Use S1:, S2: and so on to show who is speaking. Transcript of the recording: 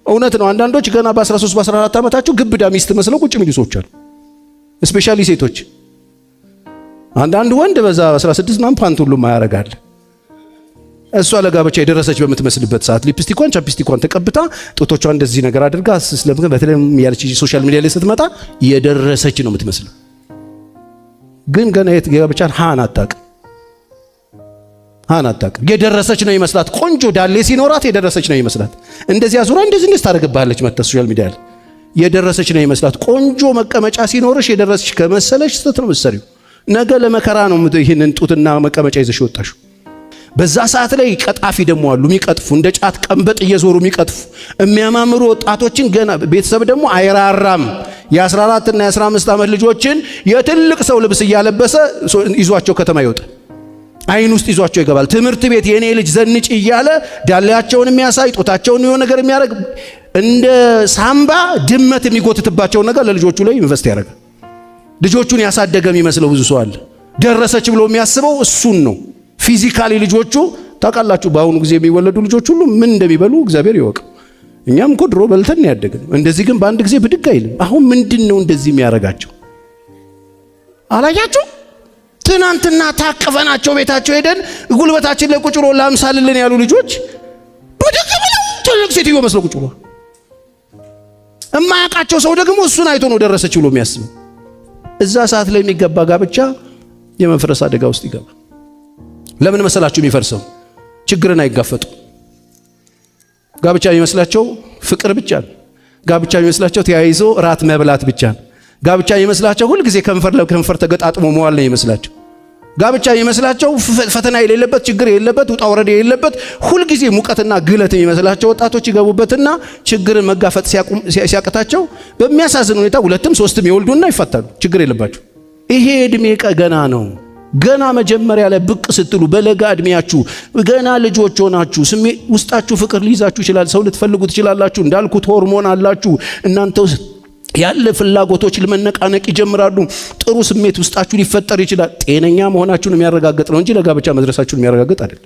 S1: እውነት ነው። አንዳንዶች ገና በ13 በ14 ዓመታቸው ግብዳ ሚስት መስለው ቁጭ የሚሉ ሰዎች አሉ። Especially ሴቶች። አንዳንድ ወንድ በዛ 16 ምናምን ፓንት ሁሉም ያደርጋል። እሷ ለጋብቻ የደረሰች በምትመስልበት ሰዓት lipstick ኳን chapstick ኳን ተቀብታ ጡቶቿ እንደዚህ ነገር አድርጋ ስለምከ በተለይም ያለች social media ላይ ስትመጣ የደረሰች ነው የምትመስለው። ግን ገና የጋብቻን ሃን አታውቅም፣ ሃን አታውቅም። የደረሰች ነው ይመስላት። ቆንጆ ዳሌ ሲኖራት የደረሰች ነው ይመስላት። እንደዚህ አዙራ እንደዚህ እንደዚህ ታደርግብሃለች መጥታ social media ላይ የደረሰች ነው ይመስላት። ቆንጆ መቀመጫ ሲኖርሽ የደረሰች ከመሰለሽ ስህተት ነው የምትሰሪው። ነገ ለመከራ ነው ይህንን ጡትና መቀመጫ ይዘሽ ወጣሽው። በዛ ሰዓት ላይ ቀጣፊ ደግሞ አሉ፣ የሚቀጥፉ፣ እንደ ጫት ቀንበጥ እየዞሩ የሚቀጥፉ የሚያማምሩ ወጣቶችን። ገና ቤተሰብ ደግሞ አይራራም። የ14 እና የ15 ዓመት ልጆችን የትልቅ ሰው ልብስ እያለበሰ ይዟቸው ከተማ ይወጣል። አይን ውስጥ ይዟቸው ይገባል። ትምህርት ቤት የኔ ልጅ ዘንጭ እያለ ዳሌያቸውን የሚያሳይ፣ ጡታቸውን የሆነ ነገር የሚያደርግ፣ እንደ ሳምባ ድመት የሚጎትትባቸውን ነገር ለልጆቹ ላይ invest ያደርጋል። ልጆቹን ያሳደገ የሚመስለው ብዙ ሰው አለ። ደረሰች ብሎ የሚያስበው እሱን ነው። Physically ልጆቹ ታውቃላችሁ፣ በአሁኑ ጊዜ የሚወለዱ ልጆች ሁሉ ምን እንደሚበሉ እግዚአብሔር ይወቅ። እኛም እኮ ድሮ በልተን ያደግን፣ እንደዚህ ግን በአንድ ጊዜ ብድግ አይልም። አሁን ምንድን ነው እንደዚህ የሚያደርጋቸው? አላያችሁ? ትናንትና ታቅፈናቸው ቤታቸው ሄደን ጉልበታችን ላይ ቁጭ ብሎ ላምሳልልን ያሉ ልጆች ብድግ ብለው ትልቅ ሴትዮ መስለው ቁጭ ብሎ፣ እማያውቃቸው ሰው ደግሞ እሱን አይቶ ነው ደረሰች ብሎ የሚያስበው። እዛ ሰዓት ላይ የሚገባ ጋብቻ የመፍረስ አደጋ ውስጥ ይገባል። ለምን መሰላችሁ የሚፈርሰው? ችግርን አይጋፈጡ። ጋብቻ የሚመስላቸው ፍቅር ብቻ ነው። ጋብቻ የሚመስላቸው ተያይዞ ራት መብላት ብቻ ነው። ጋብቻ የሚመስላቸው ሁልጊዜ ከንፈር ለከንፈር ተገጣጥሞ መዋል ነው የሚመስላቸው። ጋብቻ የሚመስላቸው ፈተና የሌለበት፣ ችግር የሌለበት፣ ውጣ ውረድ የሌለበት፣ ሁልጊዜ ሙቀትና ግለት የሚመስላቸው ወጣቶች ይገቡበትና ችግርን መጋፈጥ ሲያቅታቸው በሚያሳዝን ሁኔታ ሁለትም ሶስትም ይወልዱና ይፋታሉ። ችግር የለባቸው። ይሄ እድሜ ገና ነው። ገና መጀመሪያ ላይ ብቅ ስትሉ በለጋ እድሜያችሁ ገና ልጆች ሆናችሁ ስሜ ውስጣችሁ ፍቅር ሊይዛችሁ ይችላል። ሰው ልትፈልጉ ትችላላችሁ። እንዳልኩት ሆርሞን አላችሁ፣ እናንተ ውስጥ ያለ ፍላጎቶች ለመነቃነቅ ይጀምራሉ። ጥሩ ስሜት ውስጣችሁ ሊፈጠር ይችላል። ጤነኛ መሆናችሁን የሚያረጋግጥ ነው እንጂ ለጋብቻ መድረሳችሁን የሚያረጋግጥ አይደለም።